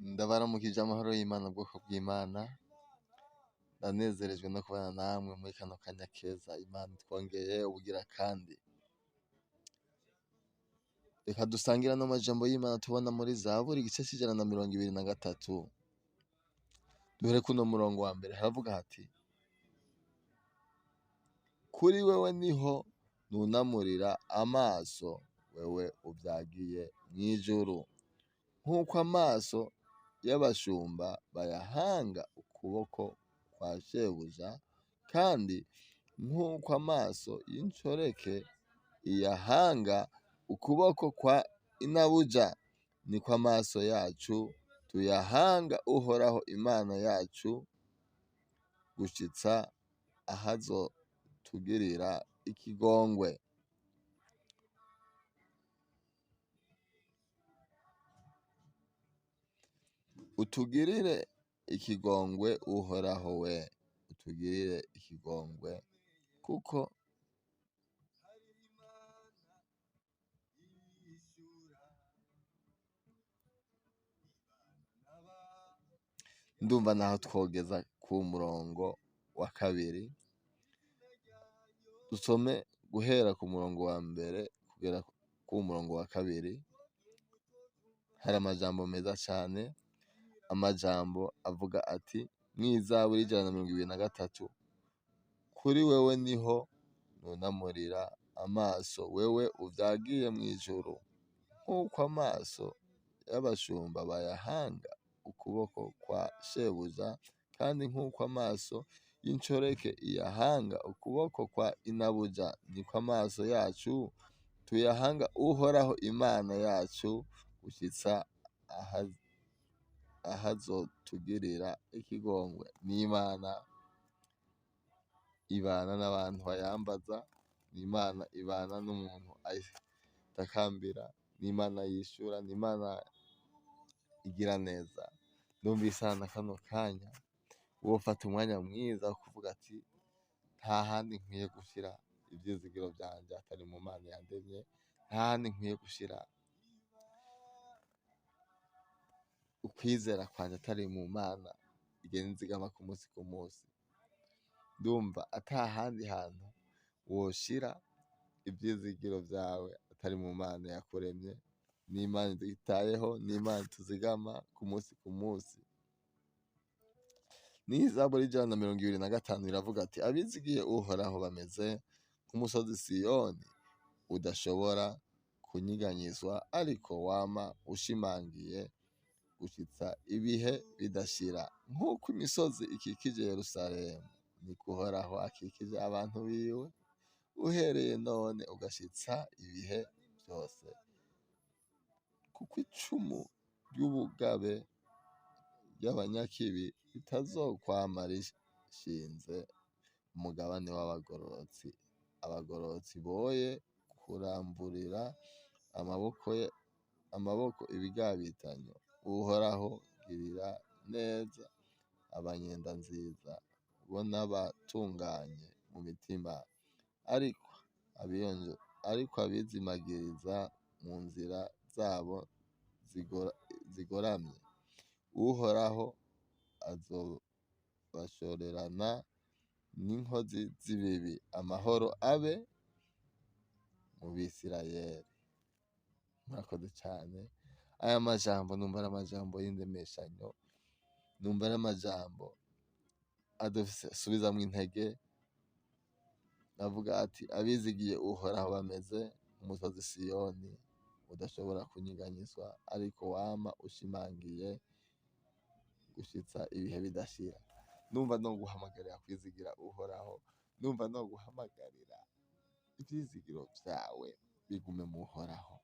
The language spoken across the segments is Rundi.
Ndabaramukije amahoro y'Imana bwoko bw'Imana, ndanezerejwe no kubana namwe muri kano kanya keza Imana itwongeye ubugira kandi. Reka dusangire ano majambo y'Imana tubona muri Zaburi igice c'123. Duhere kuno murongo wa mbere haravuga hati: Kuri wewe niho nunamurira amaso, wewe uvyagiye mw'ijuru. Nk'uko amaso y'abashumba bayahanga ukuboko kwa shebuja, kandi nk'uko amaso y'inshoreke iyahanga ukuboko kwa inabuja, niko amaso yacu tuyahanga Uhoraho Imana yacu, gushitsa ahazotugirira ikigongwe. Utugirire ikigongwe Uhoraho we, utugirire ikigongwe kuko ndumva naho twogeza ku murongo wa kabiri. Dusome guhera ku murongo wa mbere kugera ku murongo wa kabiri. Hari amajambo meza cane, amajambo avuga ati: mw'izaburi 123, kuri wewe niho nunamurira amaso, wewe uvyagiye mw'ijuru. Nk'uko amaso y'abashumba bayahanga ukuboko kwa shebuja, kandi nk'uko amaso y'inshoreke iyahanga ukuboko kwa inabuja, niko amaso yacu tuyahanga Uhoraho Imana yacu, gushitsa ahazotugirira ikigongwe. N'Imana ibana n'abantu bayambaza, n'Imana ibana n'umuntu ayitakambira, n'Imana yishura, n'Imana igira neza. Ndumvise na kano kanya wofata umwanya mwiza wo kuvuga ati: nta handi nkwiye gushira ivyizigiro vyanje atari mu Mana yandemye, nta handi nkwiye gushira ukwizera kwanje atari mu Mana igenda inzigama ku munsi ku munsi. Ndumva ata handi hantu woshira ivyizigiro vyawe atari mu Mana yakuremye, n'Imana itwitayeho, n'Imana ituzigama ku munsi ku munsi. N'Izaburi 125 iravuga ati: abizigiye Uhoraho bameze nk'umusozi Siyoni udashobora kunyiganyizwa, ariko wama ushimangiye gushitsa ibihe bidashira. Nk'uko imisozi ikikije Yerusalemu, niko Uhoraho akikije abantu biwe, uhereye none ugashitsa ibihe vyose. Kuko icumu ry'ubugabe ry'abanyakibi ritazokwama rishinze umugabane w'abagororotsi. Abagororotsi boye kuramburira amaboko ibigabitanyo. Uhoraho girira neza abanyendanziza, bo n'abatunganye mu mitima, ariko abizimagiriza mu nzira zabo zigoramye, Uhoraho azobashorerana n'inkozi z'ibibi. Amahoro abe mu Bisirayeli. Murakoze cane. Aya majambo numva ari amajambo y'indemeshanyo, numva ari amajambo adusubizamwo intege. Avuga ati: abizigiye Uhoraho bameze nk'umusozi Siyoni udashobora kunyiganyizwa, ariko wama ushimangiye gushitsa ibihe bidashira. Ndumva noguhamagarira kwizigira Uhoraho, ndumva noguhamagarira ivyizigiro vyawe bigume mu Uhoraho,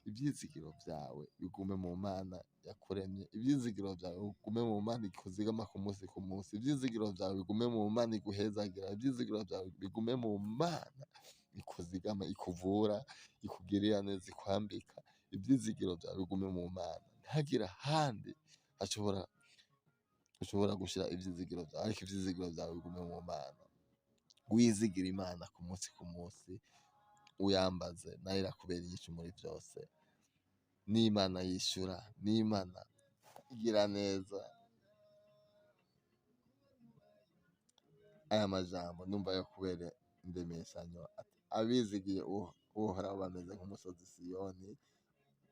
ivyizigiro vyawe bigume mu Mana yakuremye, ivyizigiro vyawe bigume mu Mana ikuzigama ku munsi ku munsi, ivyizigiro vyawe bigume mu Mana iguhezagira, ivyizigiro vyawe bigume mu Mana ikuzigama, ikuvura, ikugirira neza, ikwambika. Ivyizigiro vyawe bigume mu Mana, ntihagire ahandi ushobora gushira ivyizigiro vyawe, ariko ivyizigiro vyawe bigume mu Mana. Wizigire Imana ku munsi ku munsi, uyambaze, nayo irakubera inyishu muri vyose. N'Imana yishura, n'Imana igira neza. Aya majambo ndumva yo kubera indemeshanyo, ati abizigiye Uhoraho bameze nk'umusozi Siyoni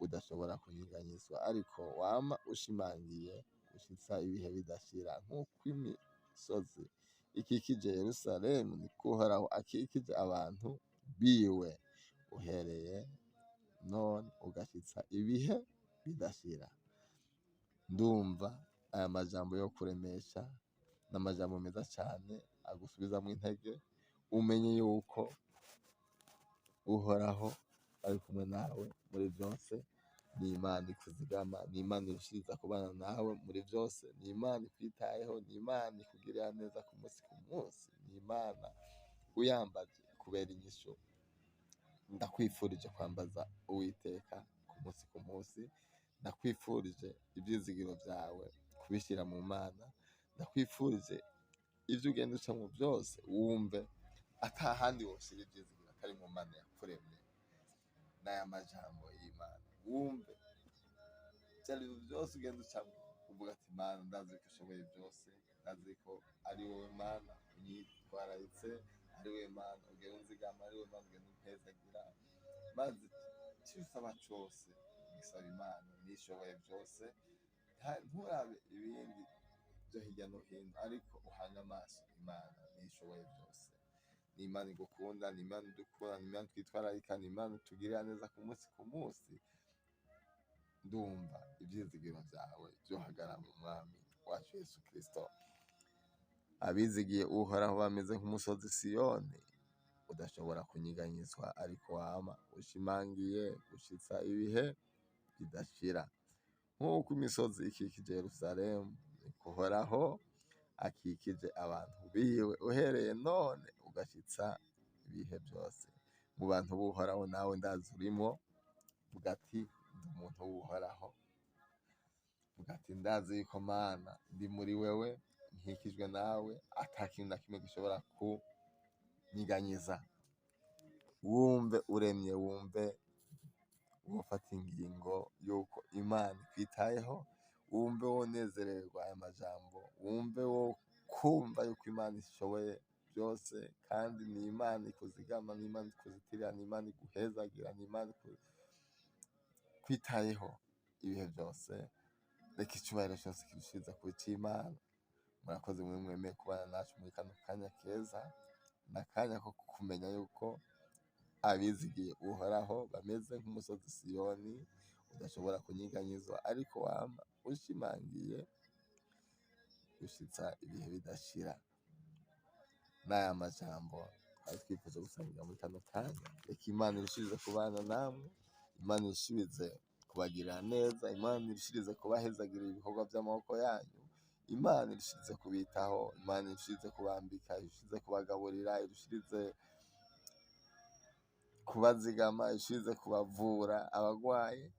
udashobora kunyeganyezwa, ariko wama ushimangiye gushitsa ibihe bidashira. Nk'uko imisozi ikikije Yerusalemu, niko Uhoraho akikije abantu biwe, uhereye none ugashitsa ibihe bidashira. Ndumva aya majambo yo kuremesha n'amajambo meza cane agusubizamwo intege, umenye yuko Uhoraho ari kumwe nawe muri vyose. Ni Imana ikuzigama, ni Imana irushiriza kubana nawe muri vyose, ni Imana ikwitayeho, ni Imana ikugirira neza ku munsi ku munsi, ni Imana uyambaje kubera inyishu. Ndakwifurije kwambaza Uwiteka ku munsi ku munsi, ndakwifurije ivyizigiro vyawe kubishira mu Mana, ndakwifurije ivyo ugenda ucamwo vyose wumve ata handi woshira ivyizigiro atari mu Mana yakuremye. N'aya majambo y'Imana wumve ivyo arivyo vyose ugenda ucamwo uvuga ati Mana, ndazi ko ushoboye vyose, ndazi ko ari wowe Mana unyitwararitse, ari wowe Mana ugenda unzigama, ari wowe Mana ugenda umpezagira, maze ico usaba cose gisaba Imana nishoboye vyose. Nturabe ibindi vyo hirya no hino, ariko uhange amaso Imana nishoboye vyose. Ni Imana igukunda, ni Imana idukunda, ni Imana itwitwararika, ni Imana itugirira neza ku munsi ku munsi. Ndumva ivyizigiro vyawe vyohagarara mu Mwami wacu Yesu Kristo. Abizigiye Uhoraho bameze nk'umusozi Siyoni udashobora kunyeganyezwa, ariko wama ushimangiye gushitsa ibihe bidashira. Nk'uko imisozi ikikije Yerusalemu, niko Uhoraho akikije abantu biwe, uhereye none ugashitsa ibihe vyose. Mu bantu b'Uhoraho nawe ndazi urimwo, vuga ati ndi umuntu w'Uhoraho, vuga ati ndazi yuko Mana ndi muri wewe, nkikijwe nawe, ata kintu na kimwe gishobora kunyiganyiza. Wumve uremye, wumve wofata ingingo yuko Imana ikwitayeho, wumve wonezererwa aya majambo, wumve wo kumva yuko Imana ishoboye byose, kandi ni Imana ikuzigama, ni Imana ikuzitirira, ni Imana iguhezagira, ni Imana ikwitayeho ibihe byose. Reka icubahiro cyose kirushiriza kuba ic'Imana. Murakoze mwe mwemeye kubana nacu muri kano kanya keza, n'akanya ko kumenya yuko abizigiye Uhoraho bameze nk'umusozi Siyoni udashobora kunyeganyezwa, ariko wama ushimangiye gushitsa ibihe bidashira. N'aya majambo twari twifuje gusangira muri kano kanya. Reka Imana irushirize kubana namwe, Imana irushirize kubagirira neza, Imana irushirize kubahezagirira ibikorwa vy'amaboko yanyu, Imana irushirize kubitaho, Imana irushirize kubambika, irushirize kubagaburira, irushirize kubazigama, irushirize kubavura abagwaye.